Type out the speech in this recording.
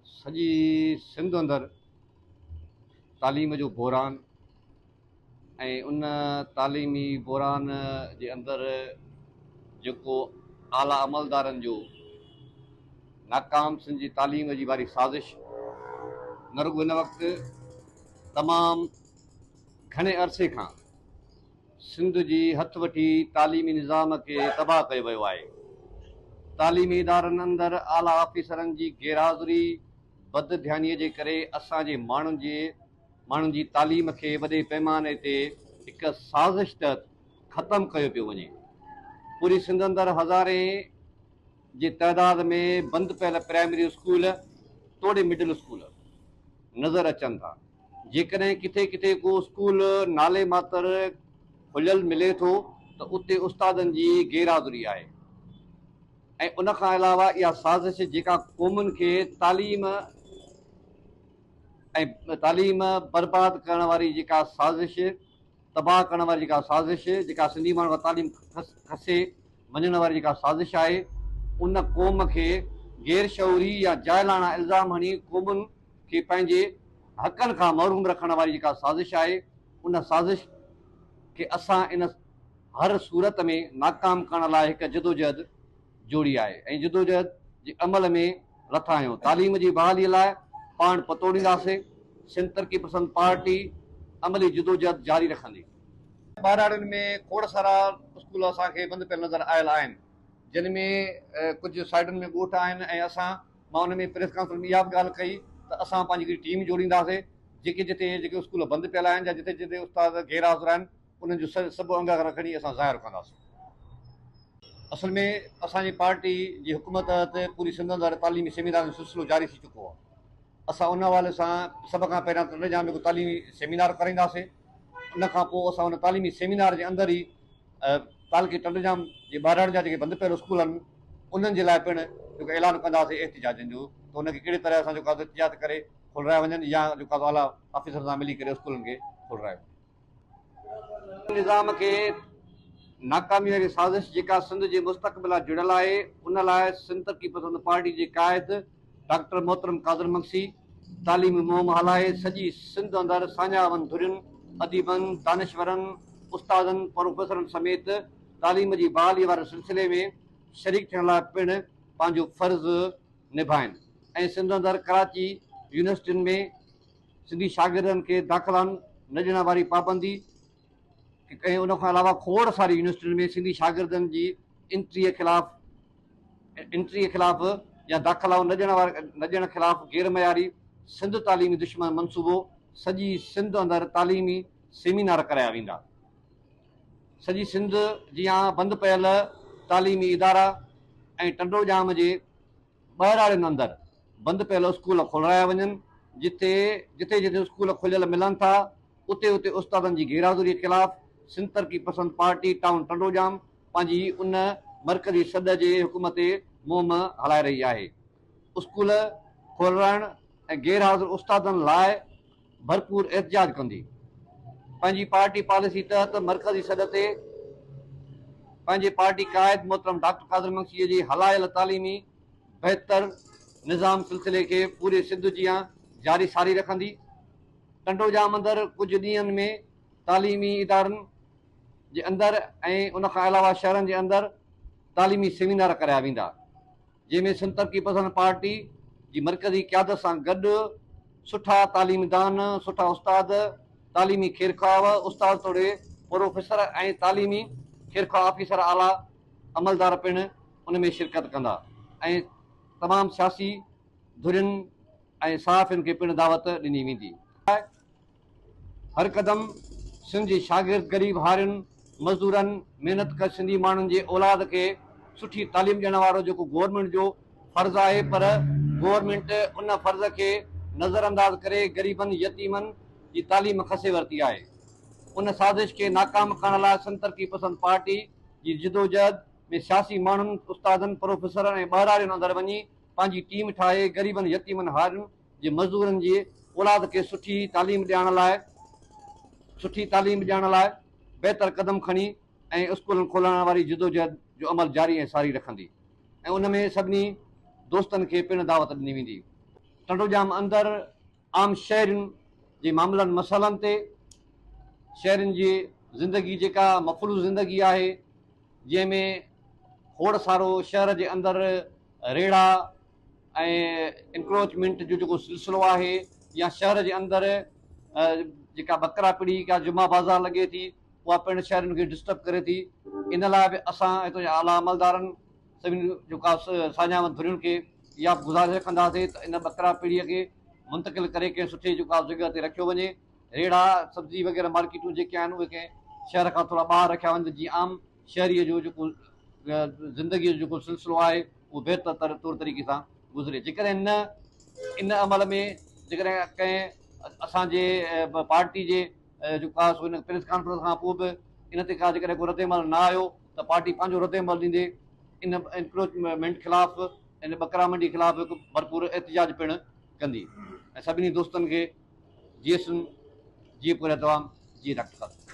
سڄي سنڌ اندر تعليم جو بحران ۽ ان تعليمي بحران جي اندر جيڪو اعليٰ عملدارن جو ناڪام سنڌ جي تعليم جي واري سازش نه رڳو هن وقت تمام گهڻي عرصي کان سنڌ جي هٿ وٺي تعليمي نظام کي تباهه ڪيو ويو آهي. تعليمي ادارن اندر اعليٰ آفيسرن جي غيرحاضري، بدڌيانيء جي ڪري اسان جي ماڻهن جي ماڻهن جي تعليم کي وڏي پيماني تي هڪ سازش تحت ختم ڪيو پيو وڃي. پوري سنڌ اندر هزارين جي تعداد ۾ بند پيل پرائمري اسڪول توڙي مڊل اسڪول نظر اچن ٿا. جيڪڏهن ڪٿي ڪٿي ڪو اسڪول نالي ماتر کليل ملي ٿو ته اتي استادن جي غيرحاضري آهي ۽ ان کان علاوه اها سازش جيڪا قومن کي تعليم ۽ تعليم برباد ڪرڻ واري جيڪا سازش تباهه ڪرڻ واري جيڪا سازش، جيڪا سنڌي ماڻهن کان تعليم کسي وڃڻ واري جيڪا سازش آهي، ان قوم کي غير شعوري يا جاهلاڻا الزام هڻي قومن کي پنهنجي حقن کان محروم رکڻ واري جيڪا سازش آهي، ان سازش کي اسان ان هر صورت ۾ ناڪام ڪرڻ لاء هڪ جدوجهد جوڙي آهي ۽ جدوجهد جي عمل ۾ لٿا آهيون. تعليم جي بحالي لاء پاڻ پتوڙينداسين. سنڌ ترقي پسند پارٽي عملي جدوجهد جاري رکندي. ٻهراڙين ۾ کوڙ سارا اسڪول اسان کي بند پيل نظر آيل آهن جن ۾ ڪجهه سائيڊن ۾ ڳوٺ آهن ۽ اسان مان ان ۾ پريس ڪانفرنس ۾ اها به ڳالهه ڪئي ته اسان پنهنجي هڪڙي ٽيم جوڙينداسين جيڪي جتي جيڪي اسڪول بند پيل آهن يا جتي جتي استاد غير حاضر آهن انهن جو سڀ انگ اکر کڻي اسان ظاهر ڪنداسين. اصل ۾ اسان جي پارٽي جي حڪم تحت پوري سنڌ اندر تعليمي سيمينارن جو سلسلو جاري ٿي چڪو آهي. اسان ان حوالي سان سڀ کان پهريان ٽنڊي ڄام ۾ هڪ تعليمي سيمينار ڪرائينداسين. ان کان پوء اسان ان تعليمي سيمينار جي اندر ئي تعلقي ٽنڊي ڄام جي ٻهراڙين جا جيڪي بند پيل اسڪول آهن انهن جي لاء پڻ جيڪو اعلان ڪنداسين احتجاجن جو ته ان کي ڪهڙي طرح سان جيڪو آهي احتجاج ڪري کولرايا وڃن يا جيڪو آهي اعليٰ آفيسرن سان ملي ڪري اسڪولن کي کولرايو وڃي. نظام کي ناڪامي واري سازش جيڪا سنڌ جي مستقبل سان جڙيل آهي ان لاء سنڌ ترقي پسند پارٽي جي قائد ڊاڪٽر محترم قادر مگسي تعليمي مهم هلائي سڄي سنڌ اندر ساڃاهه وند ڌرين، اديبن، دانشورن، استادن، پروفيسرن سميت تعليم جي بحالي واري سلسلي ۾ شريڪ ٿيڻ لاء پڻ پنهنجو فرض نڀائين ۽ سنڌ اندر ڪراچي يونيورسٽين ۾ سنڌي شاگردن کي داخلائن نه ڏيڻ واري پابندي ۽ ان کان علاوه کوڙ ساري يونيورسٽين ۾ سنڌي شاگردن جي انٽريء خلاف انٽريء خلاف يا داخلائون نه ڏيڻ واري نه ڏيڻ خلاف غير معياري سنڌ تعليمي دشمن منصوبو سڄي سنڌ اندر تعليمي سيمينار ڪرايا ويندا. سڄي سنڌ جيان بند پيل تعليمي ادارا ۽ ٽنڊوڄام جي ٻهراڙين اندر بند پيل اسڪول کولرايا وڃن، جتي جتي جتي اسڪول کليل ملن ٿا، اتي اتي استادن جي غيرحاضري خلاف سنڌ ترقي پسند پارٽي ٽائون ٽنڊوڄام پنهنجي ان مرڪزي سڏ جي حڪم تي مهم هلائي رهي آهي. اسڪول کولرائڻ ۽ غيرحاضر استادن لاء ڀرپور احتجاج ڪندي پنهنجي پارٽي پاليسي تحت مرڪزي سڏ تي پنهنجي پارٽي قائد محترم ڊاڪٽر قادر مگسيء جي هلايل تعليمي بهتر نظام سلسلي کي پوري سنڌ جيان جاري ساري رکندي. ٽنڊوڄام اندر ڪجهه ڏينهن ۾ تعليمي ادارن جي اندر ۽ ان کان علاوه شهرن جي اندر تعليمي سيمينار ڪرايا ويندا. جنهن ۾ سنڌ ترقي پسند پارٽي جي مرڪزي قيادت سان گڏ سٺا تعليمدان، سٺا استاد، تعليمي خيرخواهه استاد توڙي پروفيسر ۽ تعليمي خيرخواهه آفيسر اعليٰ عملدار پڻ ان ۾ شرڪت ڪندا ۽ تمام سياسي ڌرين ۽ صحافين کي پڻ دعوت ڏني ويندي. هر قدم سنڌ جي شاگرد، غريب هارين، مزدورن، محنت ڪش سنڌي ماڻهن جي اولاد کي سٺي تعليم ڏيڻ وارو جيڪو گورنمينٽ جو فرض آهي پر گورنمينٽ ان فرض کي نظر انداز ڪري غريبن يتيمن جي تعليم کسي ورتي آهي ان سازش کي ناڪام ڪرڻ لاء سنڌ ترقي پسند پارٽي جي جدوجهد ۾ سياسي ماڻهن، استادن، پروفيسرن ۽ ٻهراڙين اندر وڃي پنهنجي ٽيم ٺاهي غريبن يتيمن هارين جي مزدورن جي اولاد کي سٺي تعليم ڏيارڻ لاء سٺي تعليم ڏيارڻ لاء بهتر قدم کڻي ۽ اسڪولن کولائڻ واري جدوجهد جو عمل جاري ۽ ساري رکندي ۽ ان ۾ سڀني دوستن کي پڻ دعوت ڏني ويندي. ٽنڊوڄام اندر عام شهرين جي معاملن مسئلن تي شهرين جي زندگي جيڪا مفلوج زندگي آهي جنهن ۾ کوڙ سارو شهر جي اندر ريڙها ۽ انڪروچمينٽ جو جيڪو سلسلو آهي يا شهر جي اندر جيڪا ٻڪرا پڙي يا جمعا بازار لڳي ٿي اها پڻ شهرين کي ڊسٽرب ڪري ٿي ان لاء به اسان هتان جي اعليٰ عملدارن سڀني جيڪا ساڃاهه ڌرين کي اها به گذارش ڪنداسين ته ان ٻڪرا پيڙهيء کي منتقل ڪري ڪنهن سٺي جيڪا جڳهه تي رکيو وڃي. ريڙها، سبزي وغيره مارڪيٽون جيڪي آهن اهي ڪنهن شهر کان ٿورا ٻاهر رکيا وڃن ته جيئن عام شهريء جو جيڪو زندگيء جو جيڪو سلسلو آهي اهو بهتر طور طريقي سان گذري. جيڪڏهن نه ان عمل ۾ جيڪڏهن ڪنهن اسان جي پارٽي جي جيڪو آهي سو ان پريس ڪانفرنس کان پوء به ان تي ڪا جيڪڏهن ڪو ردعمل نه آيو ته پارٽي پنهنجو ردعمل ڏيندي ان انڪروچمينٽ خلاف ان ٻڪرا منڊي خلاف هڪ ڀرپور احتجاج پڻ ڪندي ۽ سڀني دوستن کي جيئي سنڌ جيئي پورهيت عوام جيئي ڊاڪٽر قاسم.